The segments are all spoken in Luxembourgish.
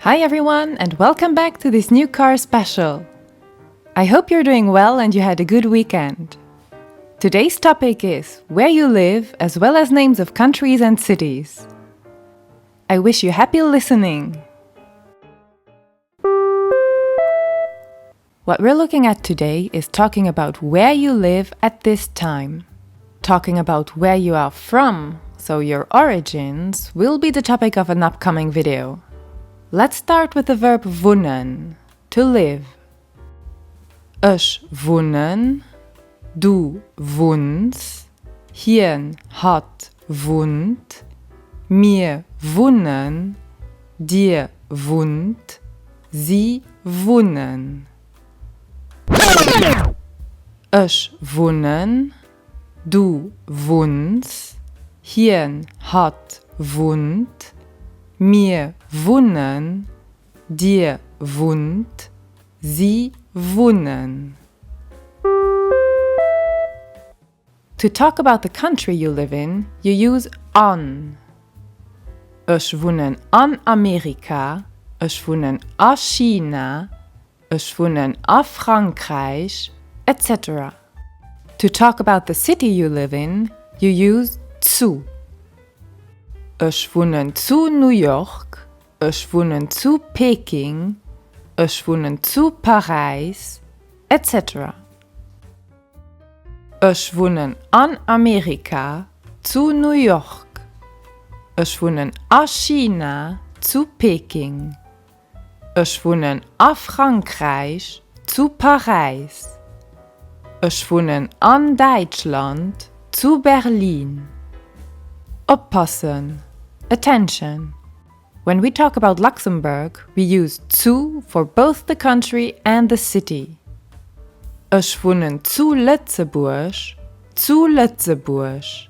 Hi everyone and welcome back to this new car special. I hope you're doing well and you had a good weekend. Today's topic is where you live as well as names of countries and cities. I wish you happy listening. What we're looking at today is talking about where you live at this time. Talking about where you are from, so your origins, will be the topic of an upcoming video. Let's start with the verb wunnen, to live. Ech wunnen, du wunns, hien, hatt wunnt, mir wunnen, dir wunnt, si wunnen. Ech wunnen, du wunns, hien, hatt wunnt, mir wunnen, dir wunnt, si wunnen. To talk about the country you live in, you use an. Ech wunnen an Amerika, ech wunnen a China, ech wunnen a Frankräich, etc. To talk about the city you live in, you use zu. Ech wunnen zu New York, ech wunnen zu Peking, ech wunnen zu Paräis, etc. Ech wunnen an Amerika, zu New York. Ech wunnen a China, zu Peking. Ech wunnen a Frankräich, zu Paräis. Ech wunnen an Däitschland, zu Berlin. Oppassen, Attention! When we talk about Luxembourg, we use zu for both the country and the city. Ech wunnen zu Lëtzebuerg, zu Lëtzebuerg.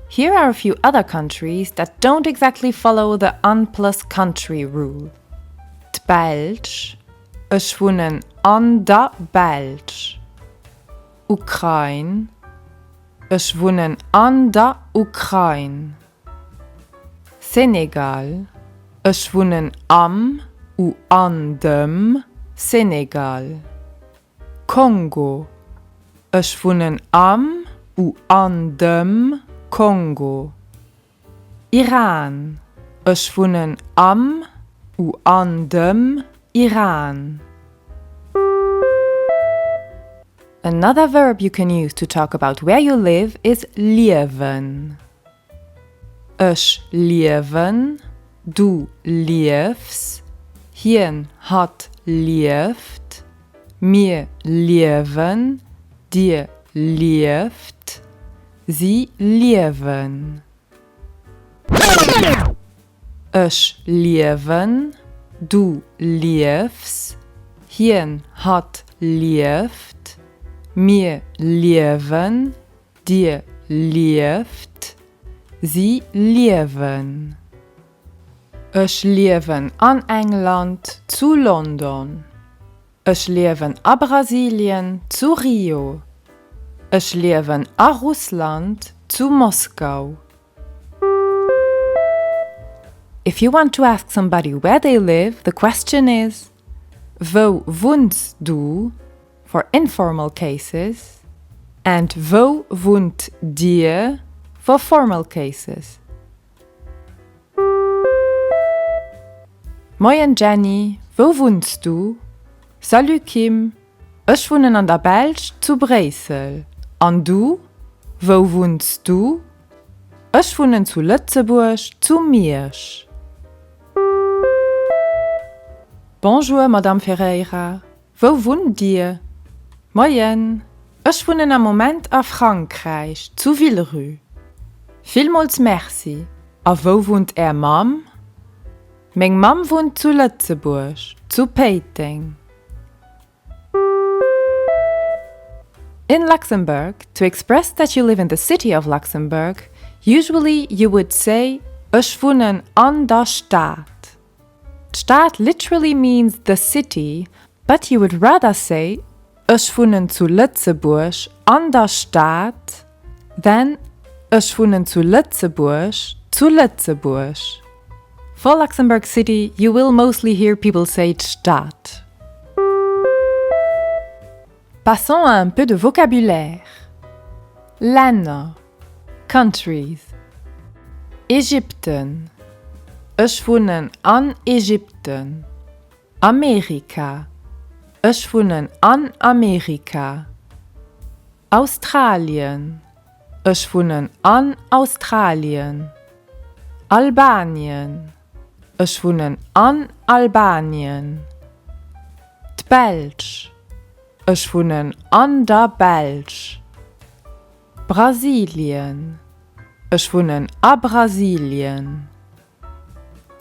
Here are a few other countries that don't exactly follow the an plus country rule. D'Belsch, Ech wunnen an der Belsch. Ukrain, Ech wunnen an der Ukrain. Senegal, Ech wunnen am u an dem Senegal. Kongo, Ech wunnen am u an dem Kongo. Iran, Ech wunnen am u an dem Iran. Another verb you can use to talk about where you live is liewen. Ech liewen, du liefs, hien, hatt lieft, mir liewen, dir lieft, si liewen. Ech liewen, du liefs, hien, hatt lieft, mir liewen, Dir lieft. Si liewen. Ech liewen an England, zu London. Ech liewen a Brasilien, zu Rio. Ech liewen a Russland, zu Moskau. If you want to ask somebody where they live, the question is, Wou wunns du? for informal cases, and Wou wunnt Dir? for formal cases. Moien Jenny, wou wunns du? Salut Kim, ech wunnen an der Belsch zu Bréissel. An du? Wou wunns du? Ech wunnen zu Lëtzebuerg zu Miersch. Bonjour Madame Ferreira, Wou wunnt Dir? Moien, ech wunnen am Moment a Frankräich, zu Villerue. Villmools Merci. A wou wunnt Är Mamm? Meng Mamm wunnt zu Lëtzebuerg, zu Péiteng. In Luxembourg, to express that you live in the city of Luxembourg, usually you would say Ech wunnen an der Stad. D'Stad literally means the city, but you would rather say Ech wunnen zu Lëtzebuerg an der Stad. Then Ech wunnen zu Lëtzebuerg, zu Lëtzebuerg. For Luxembourg City, you will mostly hear people say d'Stad. Passons à un peu de vocabulaire. Länner, Countries. Ägypten. Ech wunnen an Ägypten. Amerika. Ech wunnen an Amerika. Australien. Ech wunnen an Australien. Albanien. Ech wunnen an Albanien. D'Belsch. Ech wunnen an der Belsch. Brasilien. Ech wunnen a Brasilien.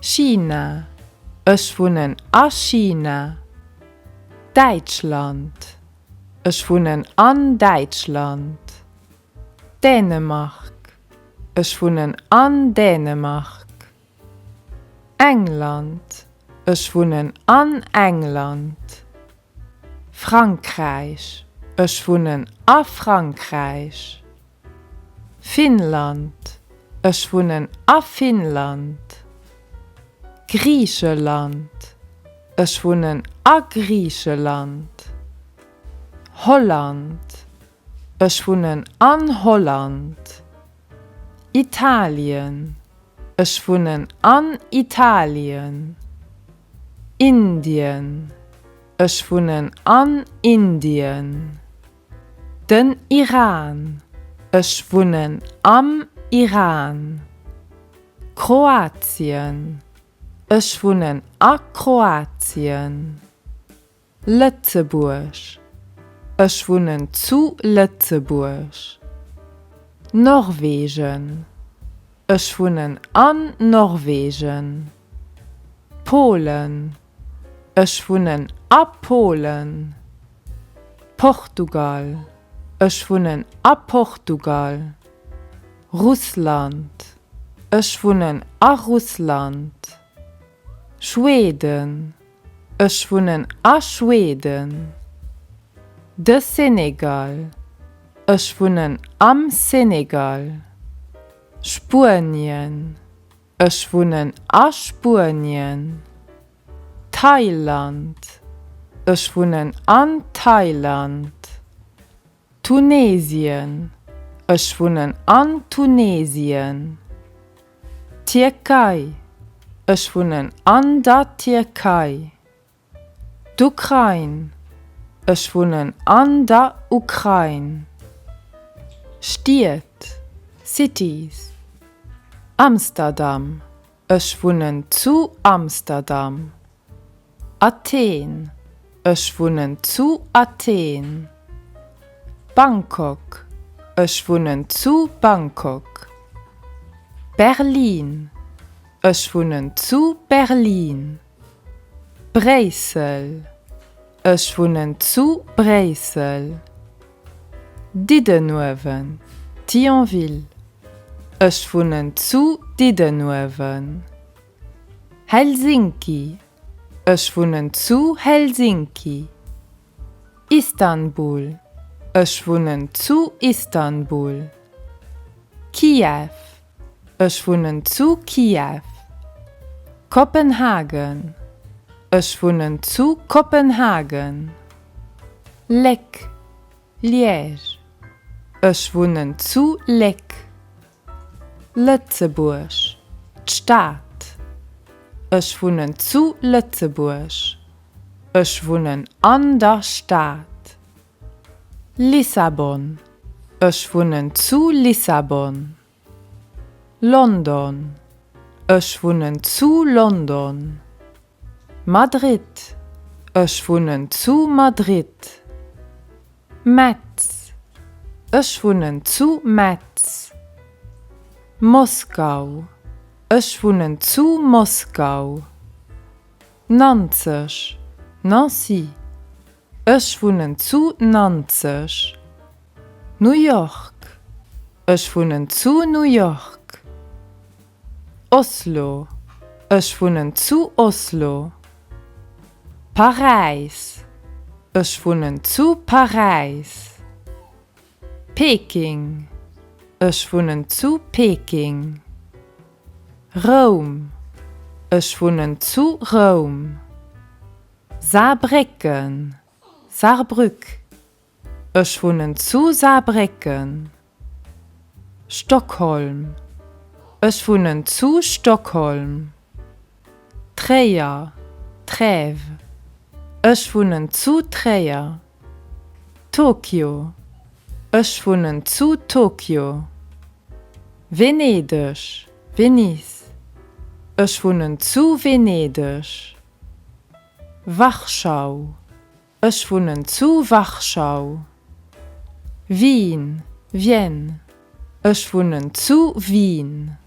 China. Ech wunnen a China. Däitschland. Ech wunnen an Däitschland. Dänemark. Ech wunnen an Dänemark. England. Ech wunnen an England. Frankräich. Ech wunnen a Frankräich. Finnland. Ech wunnen a Finnland. Griicheland. Ech wunnen a Griicheland. Holland. Ech wunnen an Holland. Italien. Ech wunnen an Italien. Indien. Ech wunnen an Indien. Den Iran. Ech wunnen am Iran. Kroatien. Ech wunnen a Kroatien. Lëtzebuerg. Ech wunnen zu Lëtzebuerg. Norwegen. Ech wunnen an Norwegen. Polen. Ech wunnen a Polen. Portugal. Ech wunnen a Portugal. Russland. Ech wunnen a Russland. Schweden. Ech wunnen a Schweden. De Senegal. Ech wunnen am Senegal. Spuenien. Ech wunnen a Spuenien. Thailand. Ech wunnen an Thailand. Tunesien. Ech wunnen an Tunesien. Tierkei. Ech wunnen an der Tierkei. D'Ukrain. Ech wunnen an der Ukrain. Stied, Cities. Amsterdam. Ech wunnen zu Amsterdam. Athen. Ech wunnen zu Athen. Bangkok. Ech wunnen zu Bangkok. Berlin. Ech wunnen zu Berlin. Bréissel. Ech wunnen zu Bréissel. Diddenuewen, Thionville. Ech wunnen zu Diddenuewen. Helsinki. Ech wunnen zu Helsinki. Istanbul. Ech wunnen zu Istanbul. Kiew. Ech wunnen zu Kiew. Kopenhagen. Ech wunnen zu Kopenhagen. Léck, Liège. Ech wunnen zu Léck. Lëtzebuerg, d'Stad. Ech wunnen zu Lëtzebuerg. Ech wunnen an der Stad. Lissabon. Ech wunnen zu Lissabon. London. Ech wunnen zu London. Madrid. Ech wunnen zu Madrid. Metz. Ech wunnen zu Metz. Moskau. Ech wunnen zu Moskau. Nanzeg, Nancy. Ech wunnen zu Nanzeg. New York. Ech wunnen zu New York. Oslo. Ech wunnen zu Oslo. Paräis. Ech wunnen zu Paräis. Peking. Ech wunnen zu Peking. Roum, Ech wunnen zu Roum. Saarbrécken, Sarrebruck, Ech wunnen zu Saarbrécken. Stockholm, Ech wunnen zu Stockholm. Tréier, Trèves, Ech wunnen zu Tréier. Tokio, Ech wunnen zu Tokio. Venedeg, Venise, Ech wunnen zu Venedeg. Warschau, Ech wunnen zu Warschau. Wien, Vienne, Ech wunnen zu Wien.